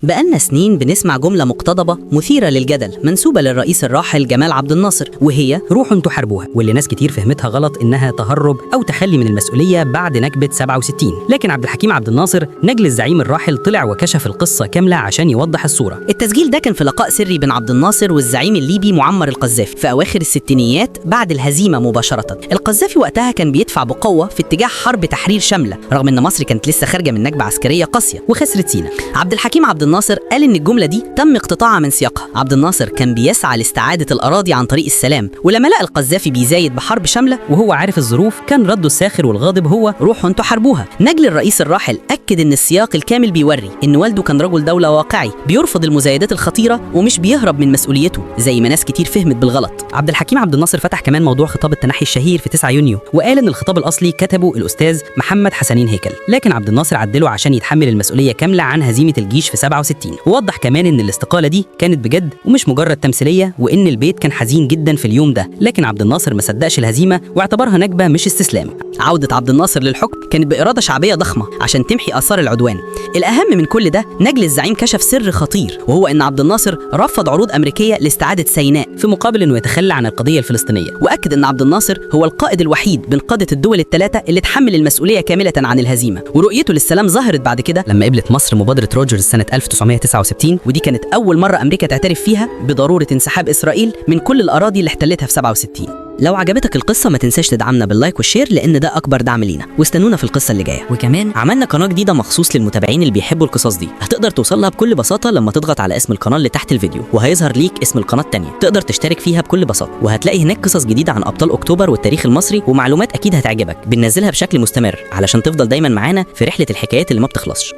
بقالنا سنين بنسمع جملة مقتضبة مثيرة للجدل منسوبة للرئيس الراحل جمال عبد الناصر، وهي روحوا انتوا حاربوها، واللي ناس كتير فهمتها غلط انها تهرب او تخلي من المسؤولية بعد نكبه 67. لكن عبد الحكيم عبد الناصر نجل الزعيم الراحل طلع وكشف القصة كاملة عشان يوضح الصورة. التسجيل ده كان في لقاء سري بين عبد الناصر والزعيم الليبي معمر القذافي في أواخر الستينيات بعد الهزيمة مباشرة. القذافي وقتها كان بيدفع بقوة في اتجاه حرب تحرير شاملة، رغم ان مصر كانت لسه خارجة من نكبة عسكرية قاسية وخسرت سينا. عبد الحكيم عبد الناصر قال ان الجملة دي تم اقتطاعها من سياقها. عبد الناصر كان بيسعى لاستعادة الأراضي عن طريق السلام، ولما لقى القذافي بيزايد بحرب شاملة وهو عارف الظروف كان رده الساخر والغاضب هو روحوا انتوا حاربوها. نجل الرئيس الراحل أكد ان السياق الكامل بيوري ان والده كان رجل دولة واقعي بيرفض المزايدات الخطيرة ومش بيهرب من مسؤوليته زي ما ناس كتير فهمت بالغلط. عبد الحكيم عبد الناصر فتح كمان موضوع خطاب التنحي الشهير في 9 يونيو، وقال ان الخطاب الاصلي كتبه الاستاذ محمد حسنين هيكل، لكن عبد الناصر عدله عشان يتحمل المسؤولية كاملة عن هزيمة الجيش في 67. ووضح كمان ان الاستقالة دي كانت بجد ومش مجرد تمثيلية، وان البيت كان حزين جدا في اليوم ده، لكن عبد الناصر ما صدقش الهزيمة واعتبرها نكبه مش استسلام. عودة عبد الناصر للحكم كانت بإرادة شعبية ضخمة عشان تمحي آثار العدوان. الأهم من كل ده، نجل الزعيم كشف سر خطير، وهو إن عبد الناصر رفض عروض أمريكية لاستعادة سيناء في مقابل انه يتخلى عن القضية الفلسطينية. وأكد إن عبد الناصر هو القائد الوحيد بين قادة الدول الثلاثة اللي تحمل المسؤولية كاملة عن الهزيمة، ورؤيته للسلام ظهرت بعد كده لما قبلت مصر مبادرة روجرز سنة 1969، ودي كانت أول مرة أمريكا تعترف فيها بضرورة انسحاب إسرائيل من كل الأراضي اللي احتلتها في 67. لو عجبتك القصة ما تنساش تدعمنا بال like وال share، لأن ده أكبر دعم لينا، واستنونا في القصة اللي جاية. وكمان عملنا قناة جديدة مخصوص للمتابعين اللي بيحبوا القصص دي، هتقدر توصلها بكل بساطة لما تضغط على اسم القناة اللي تحت الفيديو، وهيظهر ليك اسم القناة التانية تقدر تشترك فيها بكل بساطة، وهتلاقي هناك قصص جديدة عن أبطال أكتوبر والتاريخ المصري ومعلومات أكيد هتعجبك، بننزلها بشكل مستمر علشان تفضل دايما معانا في رحلة الحكايات اللي ما بتخلصش.